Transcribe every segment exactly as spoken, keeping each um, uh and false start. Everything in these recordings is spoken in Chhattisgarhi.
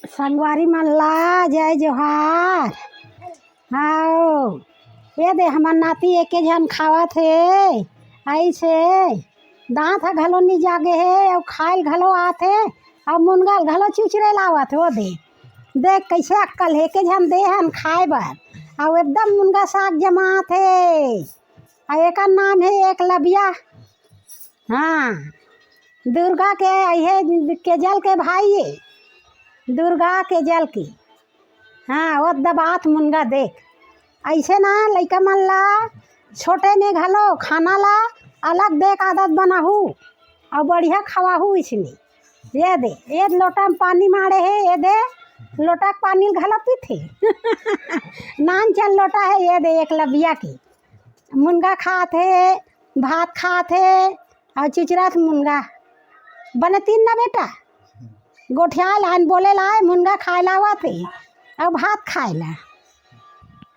संगवारी मन ला जय जोहार। हव, ये दे हमर नाती एके झन खावत हे, अइसे दांत ह घलो नी जागे हे, अउ खायल घलो आत हे, अउ मुनगा ल घलो चुचरे लावत हे। ओ दे, देख कइसे अक्कल हे, एके झन दे हन खाय बर, अउ एकदम मुनगा साग जमात हे। अउ एकर नाम हे एकलव्या। हाँ, दुर्गा के, हे केजल के भाई ये, दुर्गा केजल के। हाँ, वो दबात मुनगा देख। अइसे ना लइका मन ला छोटे में घलो खाना ला अलग दे के आदत बनाहू, अउ बढ़िया खवाहू इसने। ये दे, ये लोटा में पानी माड़े हे, ये दे, लोटा के पानी घलो पीथे। नान चन लोटा हे, ये दे, एकलव्या के। मुनगा खात हे, भात खात हे, अउ चिचरत मुनगा। बने तीन ना बेटा, गोठियाय ला, बोले ला, मुनगा खाय ला आवत हे, अउ भात खाय ला।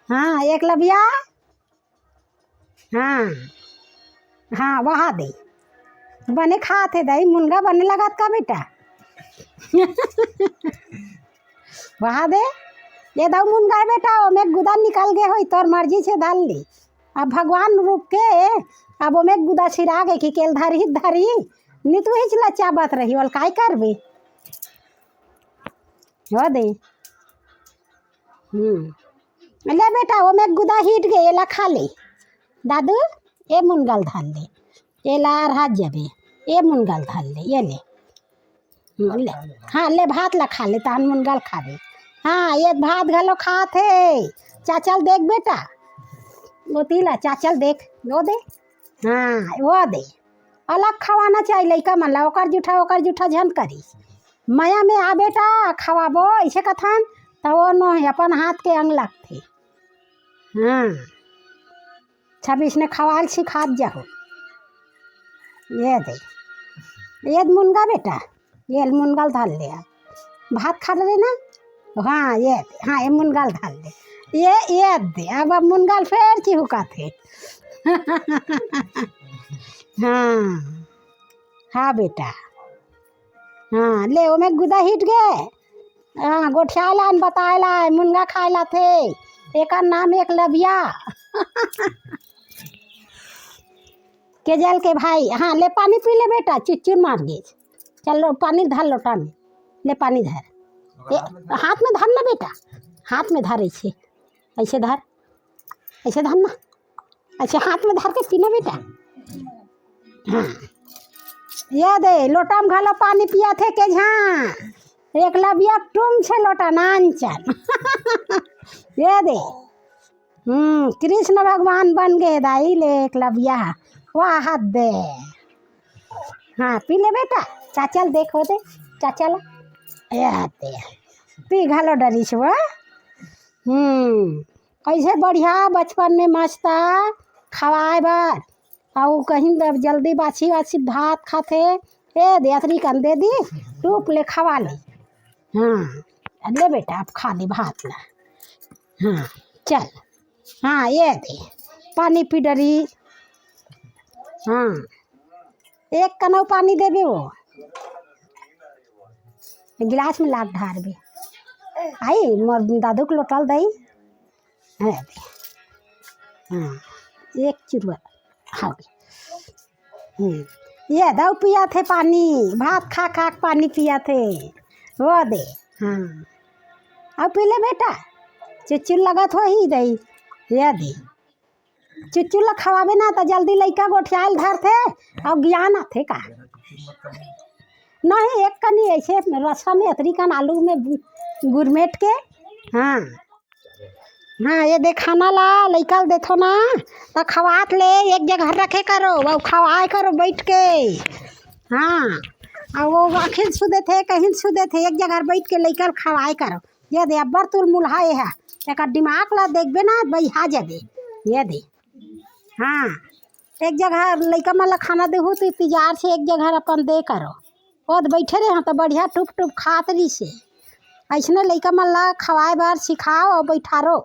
हाँ, एकलव्या, हाँ, हाँ, वहा दे। बने खात हे दाई, मुनगा बने लगत का बेटा? वहा दे, ये दऊ मुनगा हे बेटा, ओमे गुदा निकल गे होई, तोर मर्जी से धर ले। अब भगवान रूप के, अब ओमे गुदा सिरा गे कि केल धरही, धरही, नी तू हिच लचाबत रही, ओल काय करबे? हो दे। हम्म। ले बेटा, ओमे गुदा हिट गे, एला खा ले। दादू, ए मुनगा ल धर ले। एला अरहा जबे। ए मुनगा ल धर ले, ये ले। हम्म, ले। हाँ, ले भात ला खा ले, तहन मुनगा ल खाबे। हाँ, ये भात घलो खात हे। चाचा ल देख बेटा। ओती ला, चाचा ल देख। वो दे। हाँ, वो दे। अलग खवाना चाही लइका मन ला, ओकर जूठा, ओकर जूठा झन करी। मया में आ बेटा, खवाबो, अइसे कथन, त वो नो अपन हाथ के अंग लगथे। हाँ, छब्बीस ने खवाल सिखात जाहू। ये दे, ये मुनगा बेटा, ये मुनगा ल धर ले। भात खा ले ना? हाँ, ये दे, हाँ, ये मुनगा ल धर ले। ये, ये दे, अब, अब मुनगा ल फेर चिहुकाथे। हाँ, हाँ बेटा। हाँ, ले, ओमे गुदा हिट गे। हाँ, गोठियाय ला, बताय ला, मुनगा खाय ला थे। एकर नाम एकलव्या। केजल के भाई। हाँ, ले पानी पी ले बेटा, चिच्चुर मार गे। चल लो, पानी धर लोटा में। ले पानी धर। ए, हाथ में धर ना बेटा, हाथ में धर अइसे, अइसे धर, अइसे धर ना। अच्छा, हाथ में धर के पीना बेटा। हाँ, ये दे, लोटा में घलो पानी पियाथे केजल। एकलव्या टूम छे लोटा नानचन। ये दे, हम्म, कृष्ण भगवान बन गे दाई ले एकलव्या। वाह दे। हाँ, पी ले बेटा, चाचा ल देखो दे, चाचा ल। ये दे, पी घलो डरिस वो। हम्म, कइसे बढ़िया बचपन में मस्त खवाय बर, अउ कहीं जब जल्दी बासी वासी भात खाथे, ए दे अतरी कन दे दी, टूप ले खवा ले। हाँ, ले बेटा, अब खा ले भात ला। हाँ, चल, हाँ, ये दे, पानी पी डरी। हाँ, एक कनऊ पानी देबे वो, गिलास में लाग ढारबे। आई, मोर दादू के लोटा ल दई। हाँ, हाँ, एक चुरुआ। हाँ। हम्म। ये दऊ पियाथे पानी, भात खा खा के पानी पियाथे। वो दे। हाँ। अउ पी ले बेटा। चुच्चू लगत होही दई। ये दे। चुच्चू ल खवाबे ना त जल्दी लइका गोठियाय ल धरथे। अउ गियान आथे का? नहीं, एक कनी अइसे रसा में अतरी कन आलू में गुरमेट के। हाँ। हाँ, ये दे खाना ला लइका ल देथो ना, त खवात ले एक जगह रखे करो, अउ खवाय करो बइठ के। हाँ, अउ वो आँखी ल सुते थे, कहीं ल सुते थे, एक जगह बइठ के लइका ल खवाय करो। ये दे अब्बर तुल मुलहा ये है, एकर दिमाग ला देखबे ना, बइहा जाबे। ये दे, हाँ, एक जगह लइका मन ला खाना देहू, त इंतजार से एक जगह अपन दे करो। ओद बइठे रहे, त बढ़िया टुप टुप खात रहिसे। अइसने लइका मन ला खवाय बर सिखाओ अउ बइठारो।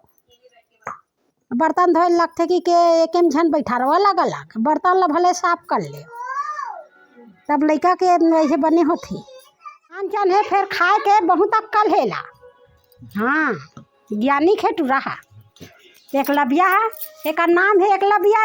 बर्तन धोए लगथे कि के एकेम झन बइठारो, अलग अलग बर्तन ला भले साफ कर ले, तब लइका के अइसे बने होथे। ज्ञान जन हे, फेर खाए के बहुत अक्कल हे ला। हाँ, ज्ञानी हे टूरा हा। एकलव्या हा, एकर नाम हे एकलव्या।